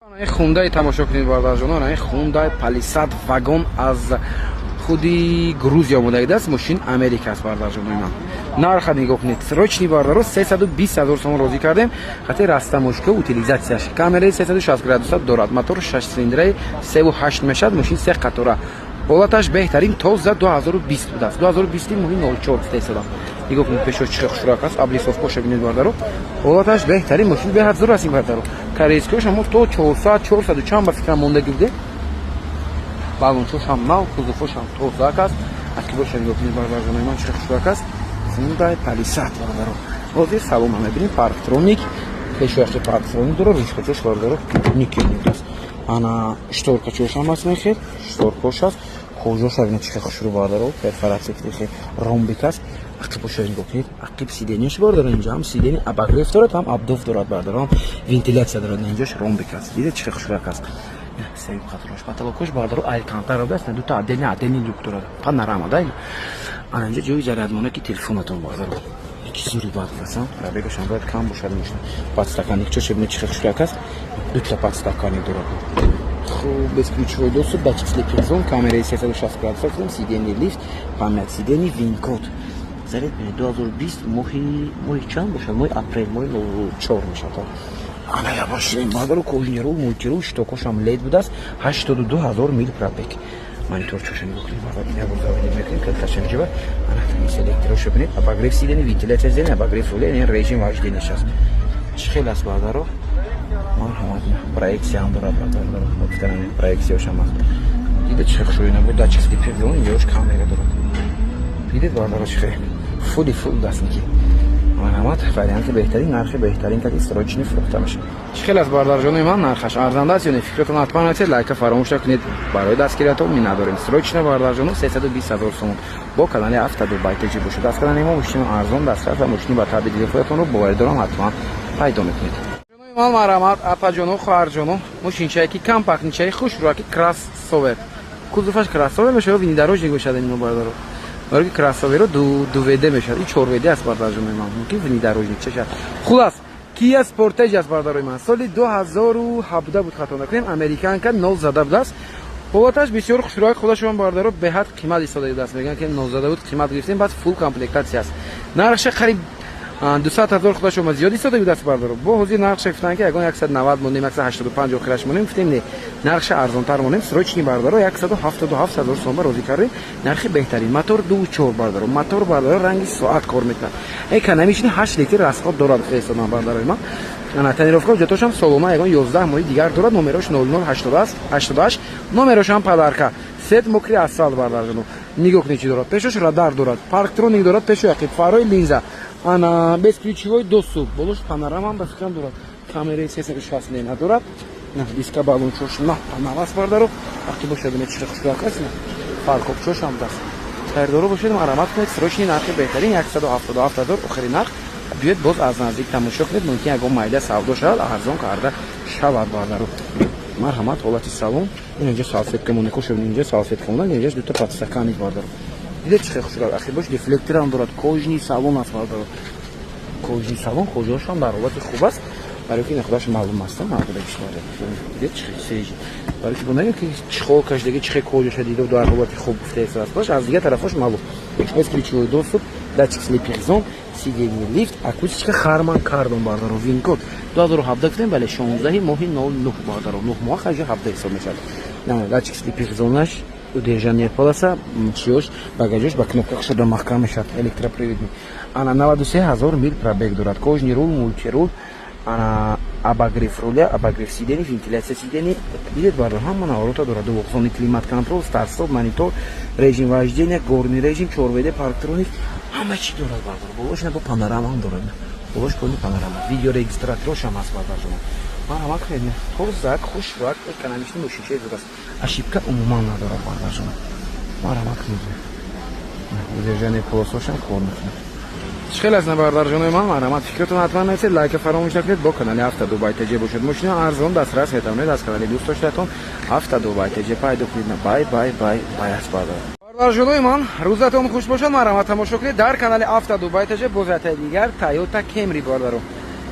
Ин Хундай тамошо кунед, бародарҷонон. Ин Хундай Палисад вагон аз худи Грузия омодагидааст. Мошин Америка аст, бародарҷонои ман. Нарха нигоҳ кунед. Срочный, бародаро, 320 ҳазор сомон розӣ кардем. Хати растаможка, утилизатсияш. Камераи 360 градуса дорад. Мотор 6 цилиндраи 3,8 мешавад. Мошин се қатора. Ҳолаташ беҳтарин, тоза, 2020 будааст. 2020 моҳи 04 истеҳсодам. Нигоҳ кунед, пешо чӣ хушрак аст. Облицовкаша бинед, бародаро. Ҳолаташ беҳтарин, мошин беҳад зур аст ин, бародаро. Корейскиош ҳамо то 400, 400 чанд ба фикрам мондагӣ буде. Балончош ҳам нав, кузовош ҳам тозак аст. Акибоша нигоҳ кунед, бародарҷонои ман, чӣ хушрак аст. Хундай Палисад, бародаро. Ҳозир салона мебинем, парктроник, пешояхи парктроник дорад, ручкачош, бародаро, никель аст. Ана шторкачош ҳам аст, мехел, шторкош аст. Кожоша бинед, чӣ хушрӯ, бародаро, перфоратсия хе ромбик аст. Ақибоша нигоҳ кунед, ақиб сиденияш, бародаро, инҷа ҳам сидения обогрев дорад, ҳам обдув дорад, бародаро, ҳам вентиляция дорад. Инҷош ромбик аст. Дидед, чӣ хушрак аст? Сеюм қаторош. Потолокош, бародаро, алькантара будааст, дута отдельный отдельный люк дорад. Панорама да. Ана инҷа ҷои зарядмонаки телефонатон, бародаро. Ки зури бад аст, пробегашам бояд кам бошад мошина. Подстаканникчош бинед, чӣ хушрак аст. Дута подстаканник дорад. Хуб, бесключевой доступ, датчик слепых зон, камераи 360 градусов, сиденье лифт, память сидений, вин-код. Заряд бинед, 2020 моҳи чанд бошад? Моҳи апрел, моҳи 04 мешавад. Ана я бародаро, кожаный рул, мультирул, щитокошам лед будааст, 82 ҳазор мил пробег. Монитор чоша нигоҳ кунед, бародар, ина бор заводить мекунем, калиташа меҷаба. Ана селекторошо бинед, обогрев сиденья, вентиляция сиденья, обогрев руля, ин режим вожденияш аст. Чӣ хел аст, бародаро? Марҳамат, проекция ҳам дорад, бародаро. Гуфтанам, проекцияшам аст. Дида, чӣ хушрӯй набуд, датчик слепых зон, инҷош камера дорад. Дидед, бародаро, чӣ хел фули фул дастники. Марҳамат, варианти беҳтарин, нархи беҳтарин кади срочный фурӯхта мешавад. Чӣ хел аст, бародарҷонои ман, нархаш арзанда аст ё не? Фикратон ҳатман нависед, лайка фаромӯш накунед. Барои дастгириятон миннатдорем. Срочно, бародарҷоно, 320 ҳазор сомон. Бо канали Авто Дубай Теҷи бошед. Аз канали мо мошини арзон, дастрас ва мошини ба табъи дили худатонро, боварӣ дорам, ҳатман пайдо мекунед. Ман, марҳамат, апаҷоно, хоҳарҷоно, мошинчае ки компактничаи хушрӯаки кроссовер. Кузоваш кроссовер мешавад, внедорожник мешавад ино, бародаро. Барои кроссоверо ду ВД мешавад. Ин чор ВД аст, бародарҷонои ман. Мумкин внедорожник чашад. Хулас, Kia Sportage аст, бародарои ман. Соли 2017 буд, хато накунем, американка нол зада будааст. Ҳолаташ бисёр хушрӯак, худашон, бародаро, беҳад қимат истода будааст. Мегӯянд, ки нол зада буд, қимат гирифтем, баъд фулл комплектация аст. Нархша қариб 200 ҳазор худашон зиёд истода будааст, бародаро. Бо ҳозир нархша гуфтанд, ки ягон 190 монем, 185 охираш монем, гуфтем не, нархша арзонтар монем. Срочный, бародаро, 177 ҳазор сомон розӣ кардем. Нархи беҳтарин. Мотор 2,4, бародаро. Мотор, бародаро, ранги соат кор мекунад. Экономичный, 8 литр расход дорад, фиристодам, бародарои ман. Ана тонировка ҳуҷҷатошам солона, ягон 11 моҳи дигар дорад. Номерош 00 88, номерошам подарка. Сет мокрый асфальт, бародарҷоно. Нигоҳ кунед, чӣ дорад. Пешош радар дорад, парктроник дорад, пешо яқиб, фарои линза. Ана бесключевой доступ, болош панорама ҳам ба фикрам дорад. Камераи 360 не надорад. На диска балончош на панавас, бародаро. Вақти бошад, бинед, чӣ хушрак аст. Фаркопчош ҳам даст. Харидоро бошед, марҳамат кунед, срочный, нархи беҳтарин 177 ҳазор охири нарх. Биёед, боз аз наздик тамошо кунед, мумкин ягон майда савдо шавад, арзон карда шавад, бародаро. Марҳамат, ҳолати салон. Инҷа салфетка монекош, инҷа салфетка монад, инҷаш дута подстаканник, бародаро. Дидед, чӣ хел хушрак? Ахир бош дефлекторам дорад, кожаный салон аст, бародаро. Кожаный салон, кожаошам дар ҳолати хуб аст, барои ки ин худаш маълум аст, дидед, чӣ хел свежий. Барои ки бунае ки чехол кашидаги, чӣ хел кожаша дида, дар ҳолати хуб гуфтааст, бош аз дигар тарафош маълум. Бесключевой доступ, датчик слепых зон, сиденье лифт, акустика Харман Кардон, бародаро, вин-код. 2017 гуфтем, бале, 16 моҳи 09, бародаро, 9 моҳ хаҷа 17 ҳисоб мешавад. Датчик слепых зонаш, удержание полоса, чиёш, багажош ба кнопка шуда маҳкам мешавад, электроприводный. Ана 93 ҳазор мил пробег дорад. Кожаный рул, мультирул, ана обогрев руля, обогрев сидений, вентиляция сидений. Дидед, бародар, ҳама наворота дорад. Двухзонный климат контроль, старт стоп, монитор, режим вождения, горный режим, 4 ВД, парктроник, ҳама чи дорад, бародар. Болош на бо панорама ҳам дорад, болош полный панорама, видеорегистраторшам ҳаст, бародарҷонам. Марҳамат кунед, тозак, хушрак, экономичный мошинчаи зуд аст, ошибка умуман надорад, бародарҷонам. Марҳамат кунед, удержание полосошам кор мекунад. Чӣ хел аст, бародарҷонои ман? Марҳамат, фикратон ҳатман нависед, лайка фаромӯш накунед. Бо канали Авто Дубай ТЖ бошед. Мошина арзон, дастрас метавонед аз канали дӯст доштаатон Авто Дубай ТЖ пайдо кунед. Бай, бай, бай, бай аст, бародар. Бародарҷонои ман, рӯзатон хуш бошад. Марҳамат, тамошо кунед дар канали Авто Дубай ТЖ. Боз ятаи дигар Тойота Кемри, бародаро.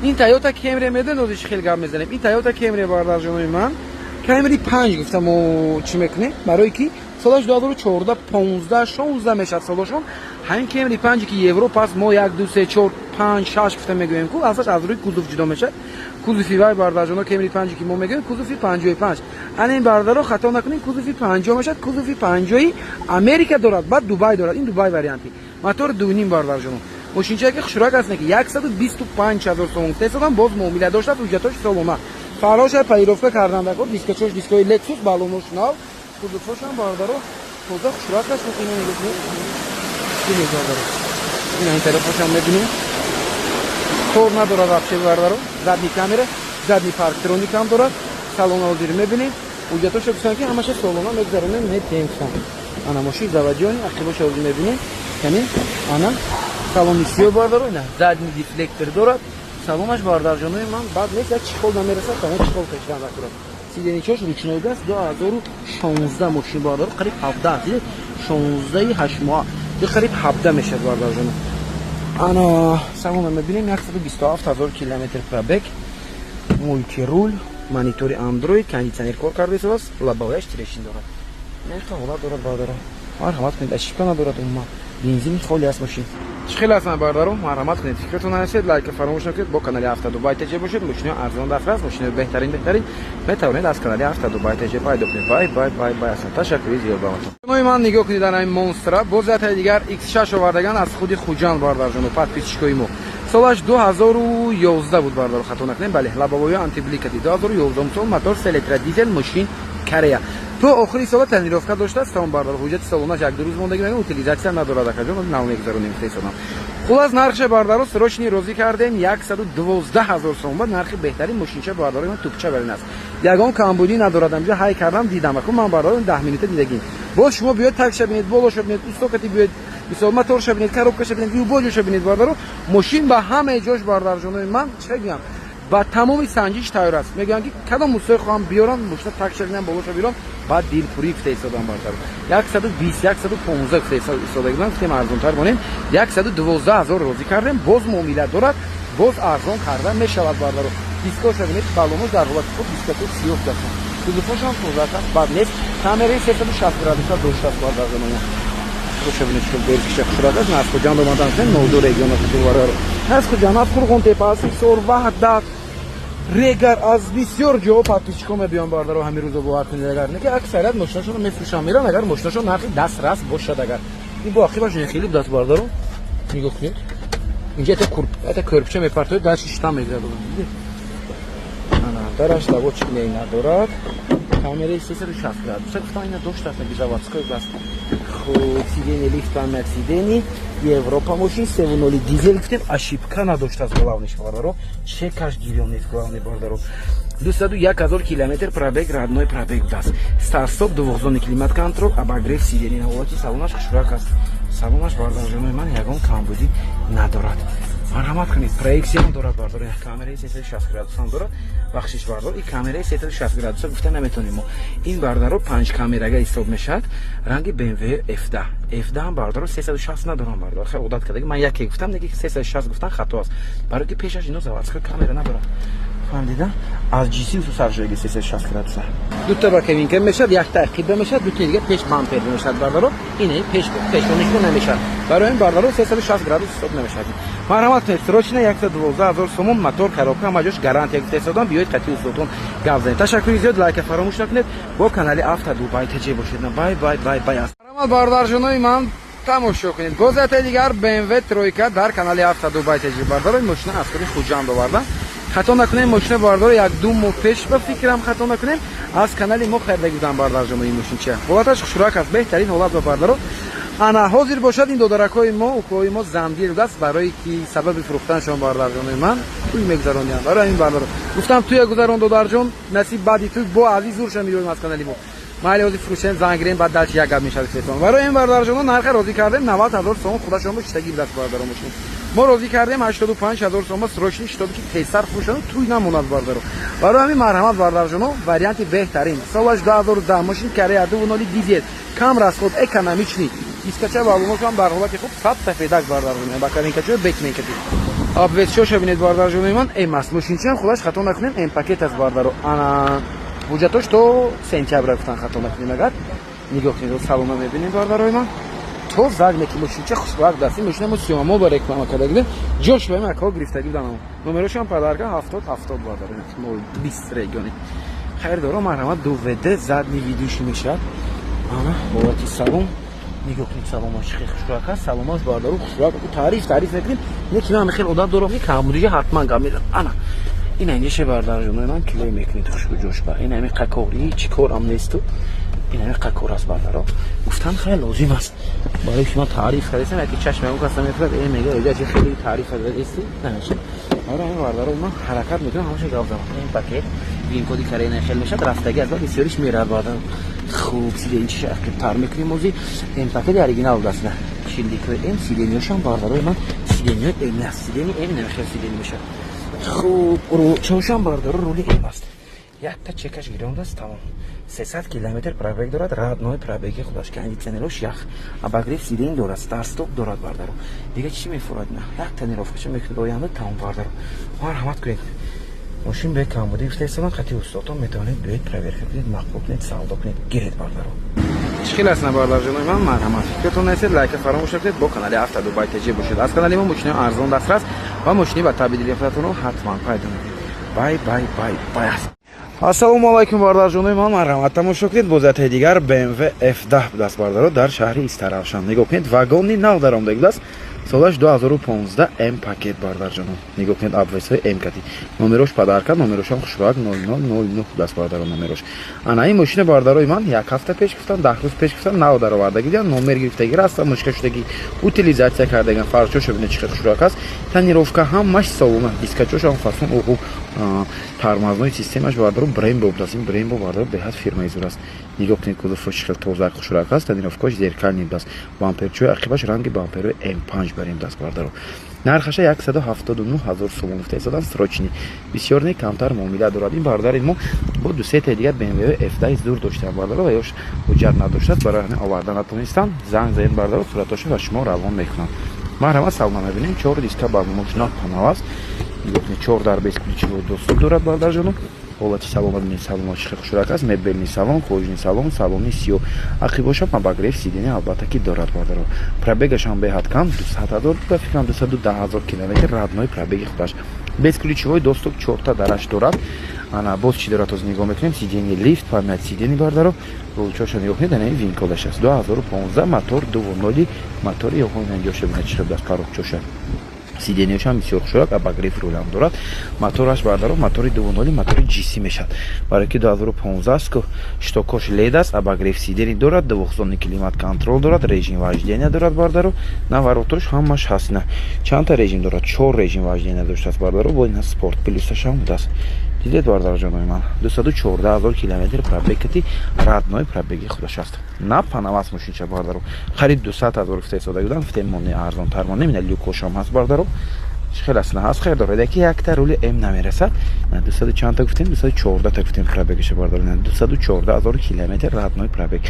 Ин Тойота Кемри медон, озиш хел гап мезанем. Ин Тойота Кемри, бардарҷонои ман, Кемри 5 гуфтам, мо чӣ мекунем, барое ки солаш 2014, 15, 16 мешавад солошон. Ҳамин Кемри 5, ки Европа аст, мо 1, 2, 3, 4, 5, 6 гуфта мегӯем ку, аслаш аз рӯи кузов ҷудо мешавад. Кузови вай, бардарҷоно, Кемри 5, ки мо мегӯем, кузови 55. Ана ин, бардаро, хато накунем, кузови 50 мешавад. Кузови 50-и Америка дорад, баъд Дубай дорад. Ин Дубай варианти, мотор 2,5, бардарҷоно. Мошинчае ки хушрак аст, ки 125 ҳазор сомон гуфтаистодам, боз муомила доштааст, ҳуҷҷатош солона, фароша полировка кардан дакор, дискачош дискои Лексус, балонош нав, кузовҳошам, бардаро, тоза, хушрак аст. Ина нигоҳ кунед, бардаро, ина ин тарафошам мебинем, тор надорад вообще, бардаро. Задний камера, задний парктроник ҳам дорад. Салона ҳозир мебинем. Ҳуҷҷатоша гуфтанд, ки ҳамаша солона мегузаронем, метем, гуфтанд. Ана мошин заводённый, ақибоша ҳозир мебинем. Яъне ана салони сиё, бардаро, ина задний дефлектор дорад. Салонаш, бардарҷонои ман, бад нест, як чехол намерасад, тама чехол кашидан дакурад. Сиденья чош ручной гаст. 2016 мошин, бардаро, қариб 17, дидед, 16 8 моҳа, қариб 17 мешавад, бардарҷоно. Ана салона мебинем, 127 ҳазор километр пробег, мультируль, монитори Андроид, кондитсионер кор карда истодааст, лобовой аш трещин дорад. Нерха ҳолат дорад, бардаро, марҳамат кунед, ошибка надорад умуман, бензини холи аст мошин. Чӣ хел ҳастанд, бардаро? Марҳамат кунед, фикратон нарасед, лайка фаромӯш накунед, бо канали Авто Дубай ТЖ бошед. Мошинои арзон дастрас, мошинои беҳтарин, беҳтарин метавонед аз канали Авто Дубай ТЖ пайдо кунед. Бай, бай, бай, бай ҳастанд. Ташаккури зиёд ба ман. Ман нигоҳ кунед, дар ҳамин Монстра боз ятаи дигар X6 овардаган аз худи Хуҷанд, бардарҷону подписчик ои мо. Солаш 2011 буд, бардаро, хато накунем, бале, лобовой антиблик ади, 2011 сол, мотор се литра дизел, мошин Корея, то охири сола тонировка доштааст. Тамом, бардар, ҳуҷҷати солонаш як ду рӯз мондагӣ, мегӯям, утилизация надорад, акаҷон, нав мегузаронем гуфтаисодам. Хулас, нархша, бардаро, срочный розӣ кардем, 112 ҳазор сом ба нархи беҳтарин мошинча, бардаро, тупча барин аст, ягон камбудӣ надорад. Амҷа ҳай кардам, дидам, аку ман, бардаро, 10 минута дидагим. Боз шумо биёед, такша бинед, болоша бинед, устокати биёед, мисол, моторша бинед, коробка ша бинед, любой ҷоша бинед, бардаро. Мошин ба ҳамаи ҷош, бардарҷонои ман, чӣ гӯям, ба тамоми санҷиш тайёр аст. Мегӯянд, ки кадом мустои хоҳам биёрам, мошина такша бинам, болоша биёрам, баъд дилпурӣ гуфта истодам, бардаро. 120, 115 гуфта истода будам, гуфтем арзонтар монем, 112 ҳазор розӣ кардем. Боз муомила дорад, боз арзон карда мешавад, бардаро. Дискоша бинед, балонош дар ҳолати хуб, дискато сиёҳ гаштан, кузовҳошам тоза аст, бад нест. Камераи 360 градуса доштааст, бардарҷономо. Хуша бинед, шуд беркиша хушрак аст. Аз Хуҷанд омадан, нолду региона, аз Хуҷанд, аз Қурғонтепа, аз Ҳисор, Ваҳдат, Регар, аз бисёр ҷоҳо подписчик ҳо мебиён, бардаро. Ҳамин рӯзо бовар кунед, агар не ки аксарият мошинашонро мефурӯшанд, меран, агар мошинашон нархи дастрас бошад. Агар ин бо ақибаш хеле даст, бардаро, нигоҳ кунед, инҷа это кӯрпича мепартоед, дашти штам мегирад. Дараш доводчик не надорад. Камераи 360 градуса гуфтам, ина доштааст, заводской даст. Хуб, сиденье лифт, память сидений, Европа мошин, 3,0 дизел гуфтем, ошибка надоштааст, главный, бардаро, чекаш гирён нест, главный, бардаро. 201 ҳазор километр пробег, родной пробег будааст. Старт-стоп, двухзонный климат контроль, обогрев сидений. Ҳолати салонаш хушрак аст. Салонаш, бардарҷонои ман, ягон камбудӣ надорад. Марҳамат кунед, проекция дорад, бардор, камераи 360 градусам дорад. Бахшиш, бардор, ин камераи 360 градуса гуфта наметонем мо. Ин, бардаро, панҷ камерага ҳисоб мешавад, ранги BMW F10. F10 ҳам, бардаро, 360 надорам, бардар, хеле одат кардаги ман яке гуфтам, неки 360 гуфтан хато аст, барои ки пешаш ино заводской камера надорад, фаҳмидида? Аз GC усу саржоги 360 градуса дута ба кабинка мешавад, якта ақиба мешавад, дутаи дига пеш бампер мешавад, бардаро. Ине пеш пешонишро намешавад, барои ин, бардаро, 360 градус ҳисоб намешавад. Марҳамат кунед, срочно 112 ҳазор сомон, мотор, коробка, ҳама ҷош гарантия гуфта истодам. Биёед, қатъи устодон гап занед. Ташаккури зиёд, лайка фаромӯш накунед, бо канали Авто Дубай ТЖ бошед. Бай, бай, бай, бай аст. Марҳамат, бародарҷонои ман, тамошо кунед, боз ятаи дигар BMW тройка дар канали Авто Дубай ТЖ. Бардаро, мошина аз худи Хуҷанд овардам. Хато накунем, мошина, бардор, як ду моҳ пеш, ба фикрам, хато накунем, аз канали мо харида будам, бардарҷоно. Ин мошинча ҳолаташ хушрак аст, беҳтарин ҳолат ба, бардаро. Ана ҳозир бошад, ин додаракҳои мо, укои мо зангир будааст, барое ки сабаби фурӯхтанашон, бардарҷонои ман, туй мегузарониянд. Барои ҳамин, бардаро, гуфтам, туя гузарон, додарҷон, насиб баъди туй бо азиз зурша меёем аз канали мо. Майли, ҳозир фурӯшем, занг гирем, баъд дальше як гап мешавад. Барои ин, бардарҷоно, нарха розӣ кардем 90 ҳазор сомон. Худашон бо шиштагӣ будааст, бардаро. Мошин мо розӣ кардем 85 ҳазор сомон, срочный, чтобы ки тезтар фурӯшану туй намонад, бардаро. Барои ҳамин марҳамат, бардарҷоно, варианти беҳтарин. Солаш 2010, мошин Корея, 2,0 дизел, кам расход, экономичный. Дискача балоношам дар ҳолати хуб, саб сафедак, бардарҷоно, ба кабинкачои бетменкати. Обвесчоша бинед, бардарҷонои ман, М аст. Мошинчиам худаш, хато накунем, М пакет аст, бардаро. Ана ҳуҷҷатош то сентябр гуфтан, хато накунем. Агар нигоҳ кунед, салона мебинем, бардарои ман, то заг неки мошинча хушбахт даст. Ин мошина мо сиёмо ба реклама карда гидем, ҷош ба акаҳо гирифтагӣ будан. Номерошам подарка 70 70, бардаро, 20 региони. Хайрдоро, марҳамат, 2 ВД, задний видиши мешавад. Ана ҳолати салон нигоҳ кунед, салонаш хеле хушрак аст. Салонаш, бардару, хушрак. Таъриф мекунем, не ки ман хеле одат дорам, ки камбудиҷа ҳатман гап мезанам. Ана ина инҷаше, бардарҷонои ман, клей мекунед хушрӯ ҷошба. Ин ҳами қакори чӣ корам несту, ин ҳами қакор аст, бардаро. Гуфтан хеле лозим аст, барои ки ман таъриф кардастам, яки чашми он каса мефурад, э мега, эҷа чи хеле таъриф кардасти намеша. Барои ҳамин, бардаро, ман ҳаракат мекунам ҳамаша гап занам. Ин пакет вин-коди карена хел мешавад, рафтагӣ аз баъд бисёриш меравад баъдан. Хуб, сиденьчиша ақибтар мекунем. Ози М пакети оригинал будааст, на шилдикҳои М, сиденьёшам, бардарои ман, сиденьёи М аст. Сиденьи М намехел сиденьи мешавад. Хуб, чошам, бардаро, рули М аст, якта чекаш гирондааст, тамом. 300 километр пробег дорад, родной пробеги худаш. Кондиционерош ях, обогрев сидень дорад, старт-стоп дорад, бардаро. Дига чӣ мефурад? На як тонировкаша мекунед оянда, тамом. Бардаро, марҳамат кунед, мошин бе камбудӣ гуфта истодам. Хати устодон метавонед биёед, проверка кунед, мақбул кунед, савдо кунед, гиред, бардаро. Чӣ хел аст, на, бардарҷонои ман? Марҳамат, фикратон нестед, лайка фаромӯш накунед, бо канали Авто Дубай ТЖ бошед. Аз канали мо мошинои арзон дастрас ва мошини ба табъи дили худатонро ҳатман пайдо мекунед. Бай, бай, бай, бай аст. Ассалому алайкум, бардарҷонои ман, марҳамат, тамошо кунед. Бозиятаи дигар BMW F10 будааст, бардаро, дар шаҳри Истаравшан. Нигоҳ кунед, вагони нав даромада будааст, солаш 2015, М пакет, бардарҷонон. Нигоҳ кунед, обвесҳои М кати, номерош подарка, номерошам хушроак 0009 будааст, бардаро, номерош. Ана ин мошина, бардарои ман, як ҳафта пеш гуфтам, 10 рӯз пеш гуфтам, нав даровардаги будам, номер гирифтаги, растаможка шудаги, утилизация кардаган. Фарчошо бинед, чӣ хел хушроак аст, тонировка ҳамаш салона, дискачошам фасон. Оҳу, тормозной системаш, бардаро, Brembo будааст. Ин Brembo, бардаро, беҳад фирмаи зур аст. Нигоҳ кунед, кузовош чӣ хел тоза, хушрак аст, тонировкаош зеркальный будааст, бамперчои ақибаш ранги бамперои М5 барем даст, бардаро. Нархаша 179 ҳазор сомон гуфта истодан, срочный, бисёр не, камтар муомила дорад. Ин бародари мо бо дусета дигар BMW F10 зур доштан, бардаро, ва ёш ҳуҷҷат надоштааст, барои ҳамин оварда натонистанд. Занг заед, бардаро, суратоша ва шумо равон мекунанд. Марҳамат, салона мебинем, чор диска ба мошина панав аст. Нигоҳ кунед, чор дар бесключевой доступ дорад, бардарҷоно. Ҳолати салона бинед, салона чӣ хел хушрак аст: мебельный салон, кожаный салон, салони сиёҳ. Ақибошам обогрев сиденья албатта ки дорад, бардаро. Пробегашам беҳад кам, 200 000, ба фикрам, 210 000 километр родной пробеги худаш. Бесключевой доступ, чорта дараш дорад. Ана боз чӣ дорад, тоз нигоҳ мекунем. Сиденье лифт, память сиденье, бардаро. Рулчоша нигоҳ кунед, ана вин-кодаш аст. 2015, мотор 2,0, мотори ёҳоинанҷоша бинед, чӣ хел даст, пароқчоша, сиденьяшам бисёр хушрак, обогрев рулам дорад. Мотораш, бардаро, мотори 2,0, мотори GC мешавад, барои ки 2015 аст ку, щитокош LED аст, обогрев сиденье дорад, двухзонный климат контроль дорад, режим вождения дорад, бардаро. Наворотош ҳамаш ҳаст. На чандта режим дорад? Чор режим вождения доштааст, бардаро. Бо ина спорт плюсашам будааст. Дидед, бардарҷонои ман, 214 ҳазор километр пробегати родной пробеги худаш аст. На панавас мошинча, бардаро, харид 200 ҳазор гуфта истода будам, гуфтем моне арзонтар монем. Ина люкошам ҳаст, бардаро, чӣ хел аст, на ҳаст. Хер дорад, яки якта рули М намерасад. Дусаду чандта гуфтем? 214та гуфтем пробегиша, бардаро. 214 ҳазор километр родной пробег,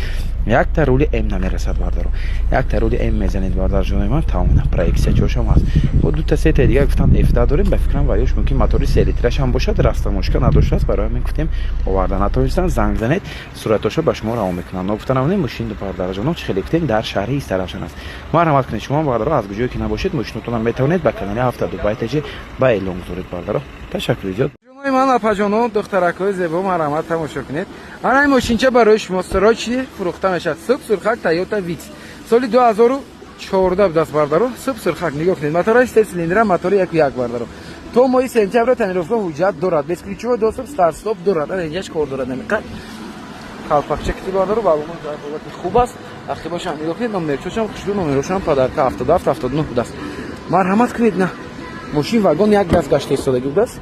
якта рули М намерасад, бардаро. Якта рули М мезанед, бардарҷонои ман, тамом. Проекция чошам ҳаст. Бо дута сета дигар гуфтам F10 дорем, ба фикрам, ва ёш мумкин мотори се литрашам бошад, растаможка надоштааст, барои ҳамин гуфтем оварда натонистанд. Занг занед, суратоша ба шумо равон мекунанд. Ногуфта намонем, мошин, бардарҷоно, чӣ хеле гуфтем, дар шаҳри Истаравшан аст. Марҳамат кунед, шумо, бардаро, аз куҷое ки набошед, мошинотонам метавонед ба канали Авто Дубай ТЖ ба эълон гузоред, бардаро. Ташаккури зиёд. Ман, апаҷоно, духтаракҳои зебо, марҳамат, тамошо кунед. Ана ин мошинча барои шумо срочный фурӯхта мешавад. Суб сурхак Тойота Витс, соли 2014 будааст, бардаро. Суб сурхак, нигоҳ кунед, мотораш се цилиндра, мотори 1,1, бардаро. То моҳи сентябр тонировка, ҳуҷҷат дорад, бесключевой доступ, старт-стоп дорад. Ана инҷаш кор дорад, намеқад қалпақча кити, бардаро. Баломо дар ҳолати хуб аст. Ақибошам нигоҳ кунед, номерчошам хушрӯ, номерошам подарка 77 79 будааст. Марҳамат кунед, на мошин вагон як даст гашта истодагӣ будааст.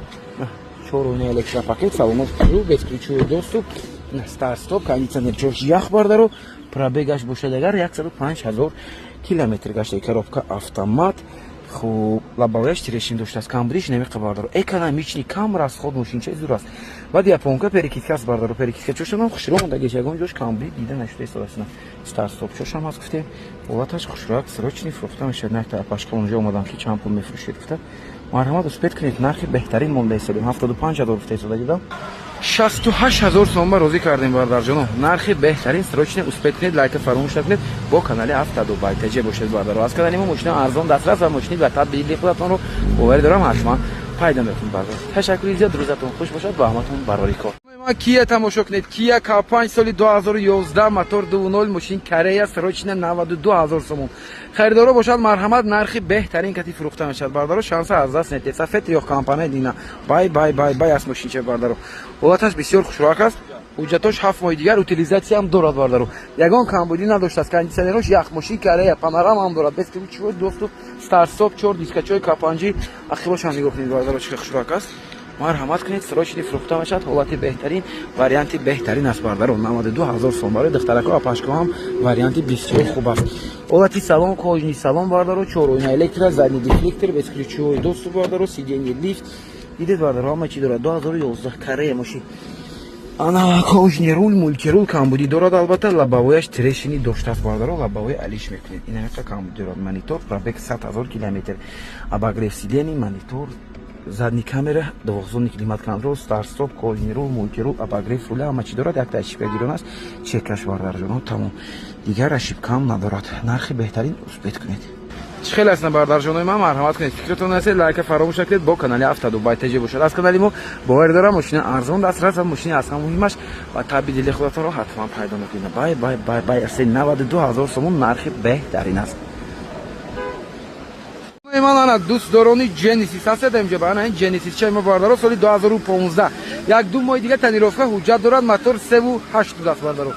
Чор оина, электропакет, салонот хушрӯ, бесключевой доступ, старт-стоп, кондиционер чош ях, бардаро. Пробегаш бошад агар 105 ҳазор километр гашта, коробка автомат. Хуб, лобовояш трещин доштааст, камбриш намеқа, бардаро. Экономичный, кам расход, мошинчаи зур аст. Баъд японка перекидка аст, бардаро. Перекидка чошам хушрӯ мондагиш, ягон ҷош камбри дида нашуда истодааст. Старт-стоп чошам ҳаст, гуфтем, ҳолаташ хушрӯак, срочный фурӯхта мешавад. Накта апашка онҷо омадам, ки чанд пул мефурӯшед гуфта. Марҳамат, успеть кунед, нархи беҳтарин монда истодем. 75 000 гуфта истода. 68 000 сомон розӣ кардем, бародарҷоно. Нархи беҳтарин, срочно успеть кунед, лайка фаромӯш накунед, бо канали Авто Дубай ТЖ бошед, бародаро. Аз канали мо мошина арзон дастрас ва мошини ба табъи худатонро, боварӣ дорам, ҳатман пайдо мекунед, бародар. Ташаккури зиёд, рӯзатон хуш бошад, ба ҳаматон барори кор. Кия тамошо кунед. Кия К5 соли 2011, мотор 2.0, мошин Корея, срочно 92 000 сомон. Харидоро бошад, марҳамат, нархи беҳтарин кати фурӯхта мешавад, бардаро. Шанса аз даст нетед. Сафед ё компания дина. Бай, бай, бай, бай аст мошинча, бардаро. Ҳолаташ бисёр хушроак аст. Ҳуҷҷатош 7 моҳи дигар, утилизатсия ҳам дорад, бардаро. Ягон камбудӣ надоштааст. Кондитсионерош ях, мошин Корея, панорама ҳам дорад. Бесключевой доступ, старт-стоп, чор дискачои капанҷи. Ахибошам нигоҳ кунед, бардаро, чӣ хушроак аст. Марҳамат кунед, срочно фурӯхта мешавад. Ҳолати беҳтарин, варианти беҳтарин аст, бардаро. 92 000 сом барои духтарако, апашко ҳам варианти бисёр хуб аст. Ҳолати салон кожаный салон, бардаро, чороина электро, задний дефлектор, бесключевой доступ, бардаро, сиденье лифт. Дидед, бардаро, ҳама чи дорад. 2011, Корея мошин. Ана кожаный руль, мультируль, камбудӣ дорад албатта, лобовояш трещина доштааст, бардаро, лобовой алиш мекунед. Ин ҳамиқа камбудӣ дорад. Монитор, пробег 100 000 километр, обогрев сидений, монитор, задний камера, двухзонный климат-контроль, старт-стоп, кожаный руль, мультируль, обогрев руля, ҳама чи дорад. Якта ошибка гирон аст, чекаш, бардарҷоно, тамом. Дигар ошибкаам надорад. Нархи беҳтарин, успеть кунед. Чӣ хеле аст, бардарҷонои ман? Марҳамат кунед, фикратон насед, лайка фаромӯш накунед, бо канали Авто Дубай ТЖ бошад. Аз канали мо, боварӣ дорам, мошини арзон дастрас ва мошини аз ҳам муҳимаш ва табъи дили худатонро ҳатман пайдо мекунед. Бай, бай, бай, бай, 92 000 сомон нархи беҳтарин аст. Ман ана дӯстдорони Genesis ҳастед инҷа, ба ана ин Genesis чай мо, бардаро, соли 2015, як ду моҳи дига тонировка, ҳуҷҷат дорад, мотор 3,8 аст, бардаро.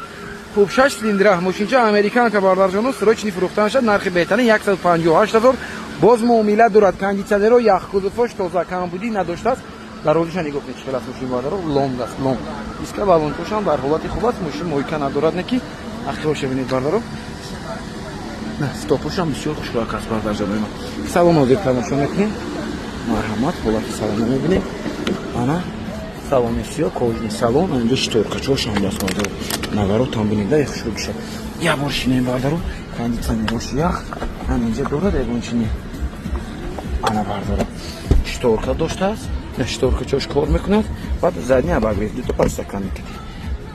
Хуб, шаш цилиндра, мошинча американка, бардарҷоно, срочно фурӯхта мешавад. Нархи беҳтарин 158 000, боз муомила дорад. Кондитсионеро ях, кузовош тоза, камбудӣ надоштааст. Дарозиша нигоҳ кунед, чӣ хел аст мошин, бардаро, лонг аст, лонг. Диска баллончошам дар ҳолати хуб аст. Мошин мойка надорад, не ки ахтироша бинед, бардаро. Стопошам бисёр хушроак аст, бардарҷонои ман. Салон ҳозир тамошо мекунем. Марҳамат, ҳолати салона мебинем. Ана салони сиё, кожаный салон, инҷо шторкачошам даст, бардаро. Наворотам бинед, да, хушрӯ бишад. Як бор шинем, бардаро, кондитсионерош ях. Ана инҷа дорад ягон чи не? Ана, бардаро, шторка доштааст, шторкачош кор мекунад, баъд задний обогрев, дуто подстаканники.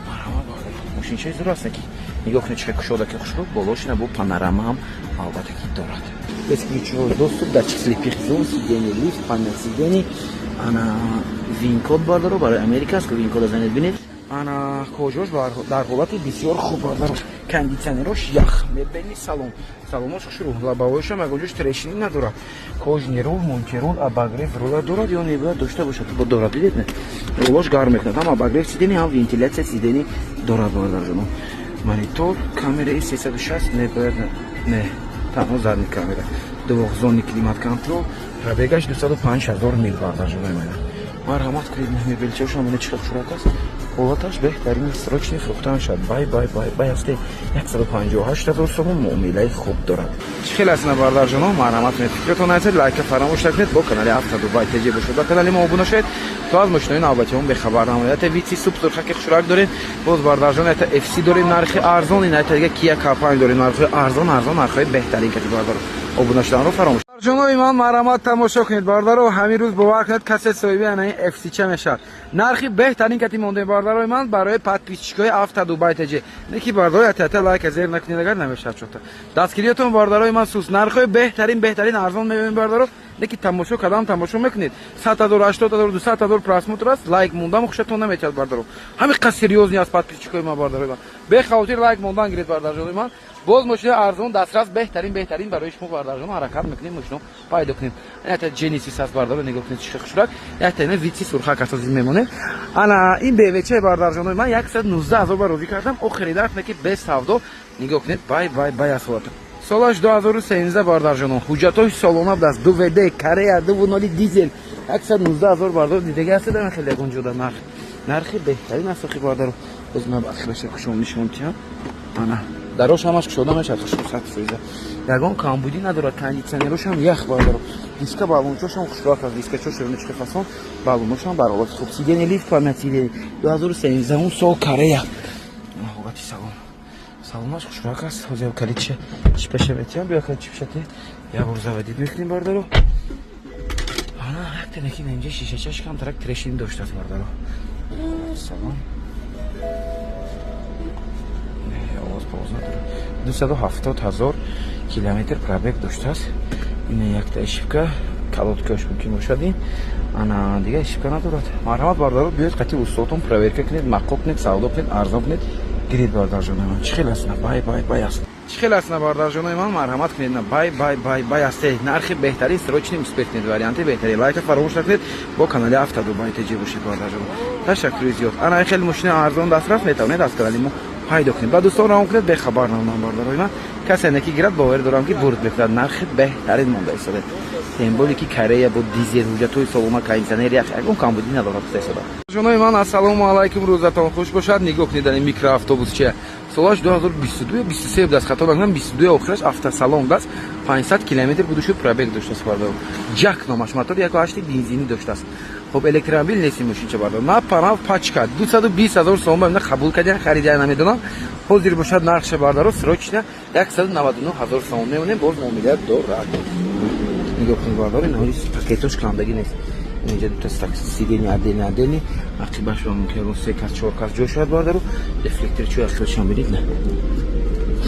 Марҳамат, бардаро, мошинчаи зур аст ки нигоҳ кунед, чӣ кушода, ки хушрӯ болошина, бо панорама ҳам албатта ки дорад. Бесключевой доступ, датчик слепых зон, сиденье лифт, память сидений. Ана VIN-код, бардаро, барои Америка аст, ки VIN-кода занед, бинед. Ана кожош дар ҳолати бисёр хуб, бардаро, кондитсионерош ях, мебели салон, салонош хушрӯ, лобовоишам ягон ҷош трещина надорад. Кожаный руль, мультируль, обогрев руля дорад ё не, бояд дошта бошад, дорад, дидед, не, рулош гарм мекунад, ҳам обогрев сидений, ҳам вентиляция сидений дорад, бардарҷоно. Монитор, камераи 360 не бояд, не, танҳо задний камера, двухзонный климат-контроль, пробегаш 205 ҳазор мил, бардарҷонои мана. Марҳамат кунед, мебелчаошам ина чӣ хел хушрак аст, ҳолаташ беҳтарин, срочно фурӯхта мешавад. Бай, бай, бай, бай ҳасте, 158 000 сомон, муомилаи хуб дорад. Чӣ хел аст, бардарҷоно? Марҳамат кунед, фикратон насед, лайка фаромӯш накунед, бо канали Авто Дубай ТЖ бошед, ба канали мо обуна шавед, то аз мошинои навбатиҳон бехабар намоед. Ята Витс суп сурхаки хушрак дорем боз, бардарҷон, ята FC дорем, нархи арзон, ина ята дига Кия К5 дорем, нархҳои арзон, арзон, нархҳои беҳтарин кати, бардаро. Обуна шуданро фаромӯш. Ҷонои ман, марҳамат, тамошо кунед, бардаро. Ҳамин рӯз, бовар кунед, касе соҳиби анаи FC-ча мешавад. Нархи беҳтарин кати мондем, бардарои ман, барои подписчикои Авто Дубай ТЖ. Неки, бардаро, ятата лайка зер накунед, агар намешавад чота. Дастгириятон, бардарои ман, сус. Нархҳои беҳтарин, беҳтарин, арзон мебинем, бардаро. Неки тамошо кардам, тамошо мекунед. 100 ҳазор, 80 ҳазор, 200 ҳазор просмотр аст, лайк мондам хушатон наметиҳад, бардаро. Ҳамин қад серьёзный аст подписчикои ман, бардарои ман. Бехавотир лайк мондан гиред, бардарҷонои ман. Боз мошинаи арзон дастрас, беҳтарин, беҳтарин барои шумо, бардарҷон, ҳаракат мекунем, мошино пайдо кунем. Ята Genesis аст, бардаро, нигоҳ кунед, чӣ хушрак. Ята ина Витси сурхак аст, озин мемонем. Ана ин БМВ бардарҷонои ман, 119 ҳазор бар розӣ кардам. Охири нарх, ки без савдо. Нигоҳ кунед, бай, бай, бай аст ҳолата. Солаш 2013, бардарҷонон, ҳуҷҷатҳои солона будааст, 2 ВД, Корея, 2.0 дизел, 119 ҳазор, бардор. Дидаги ҳастед ана хеле ягон ҷода нарх? Нархи беҳтарин аст охи, бардаро. Боз ман ахираша кушон нишон тиҳам. Ана дарош ҳамаш кушода мешавад, хушрӯ, 100%. Ягон камбудӣ надорад, кондитсионерошам ях, бардаро. Диска баллончошам хушроак аст, дискачош чӣ фасон, баллоношам бар ҳолати хуб. Сиденье лифт, память сиденье, 2013 сол, Корея. Ҳолати салон, салонаш хушроак аст. Ҳозир калитша чипаша метиҳам, биё, калит чипшате, як бор заводить мекунем, бардаро. Ана якта неки инҷа шишачаш камтарак трещина доштааст, бардаро. Салон овоз боз надорад. 270 000 километр пробег доштааст. Ина якта ошибка, колодкаш мумкин бошад ин. Ана дига ошибка надорад. Марҳамат, бардаро, биёед, қати устодтон проверка кунед, маъқул кунед, савдо кунед, арзон кунед, гиред. Бардарҷонои ман, чӣ хел аст? На бай, бай, бай аст. Чӣ хел аст? На, бардарҷонои ман, марҳамат кунед. На бай, бай, бай, бай аст. Нархи беҳтарин, срочный, успеть кунед, варианти беҳтарин. Лайка фаромӯш накунед, бо канали Автодубай ТЖ бошед, бардарҷон. Ташаккури зиёд. Ана хеле мошина арзон дастрас метавонед аз канали мо пайдо кунед, ба дӯстон равон кунед, бехабар намонам. Бардарои ман, касе неки гирад, боварӣ дорам, ки бурд мекунад. Нархи беҳтарин монда истода, тем более ки Корея, бо дизел, ҳуҷҷатҳои солома, кондиционер, ях, ягон камбудӣ надорад истода. Ҷонои ман, ассалому алайкум, рӯзатон хуш бошад. Нигоҳ кунед, ин микроавтобус чия, солаш 2022, 23 будаст, хато накунам, 22 охираш, автосалон будаст. 500 километр буду шуд пробег доштааст, бардор. Ҷак номаш, мотор 1,8 бензинӣ доштааст. Хоб, электромобил нест мошинча, бардор. На панав пачка 220 ҳазор сомон ба қабул кардиан, харидиан, намедонам. Ҳозир бошад нархша, бардаро, срочно 199 ҳазор сомон мемонем, боз муомила дорад. Нигоҳ кунед, бардор, ин пакетош кандагӣ нест. Инҷа дута сиденье отдельно, отдельно, ақибашро мумкин ягон се кас, чор кас ҷой шавад, бардару. Дефлектор чӯ ақибашам бинед, на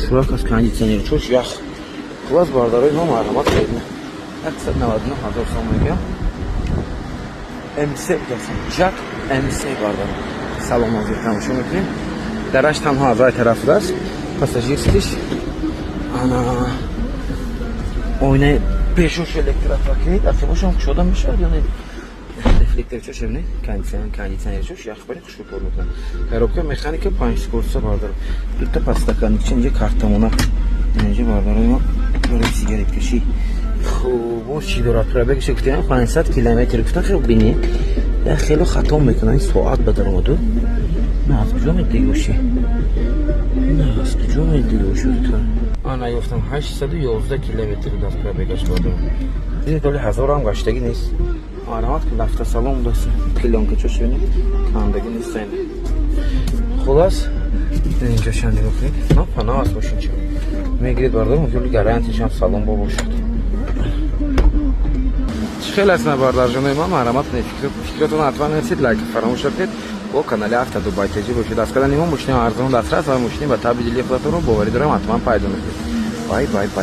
шурак аз кондиционер чош ях. Хулас, бардарои мо, марҳамат кунед, 199 ҳазор сомон мегӯям. МС будастам, Ҷак МС, бардаро. Салом, ҳозир тамошо мекунем. Дараш танҳо аз вай тараф будааст, пассажирскиш. Ана оинаи пешош электропакет, ақибошам кушода мешавад ё не? Дефлекторчош бибинед, кондиционерчош яхбари хушрӯ кор мекунад. Коробка механика, панҷ скоростьа, бардаро. Дута подстаканникча инҷа, картамона инҷа, бардарои мо, барои сигареткашӣ. Хуб, боз чӣ дорад? Пробегша гуфтем, 500 километр гуфтан. Хел бинед, я хело хато мекунад. Ин соат ба даромаду на аз куҷо медиги бошӣ, на аз куҷо медиги бошӣ? Ана ёфтам, 811 километр даст пробегаш, бардаро. Дидед, оли ҳазорам гаштагӣ нест. Марҳамат ки автосалон будааст. Плёнка чош бинед, кандагӣ нест. Хулас, инҷошам нигоҳ кунед, на пана аст мошинча. Мегиред, бардор, мумкин гарантияшам салон бо бошад. Чӣ хел аст, на, бардарҷонои ман, марҳамат кунед, фикратон ҳатман нависед, лайк фаромӯш накунед, бо канали Автодубай ТЖ бошед. Аз канали мо мошини арзон дастрас ва мошини ба таби дили худатонро, боварӣ дорам, ҳатман пайдо мекунед. Бай, бай, бай.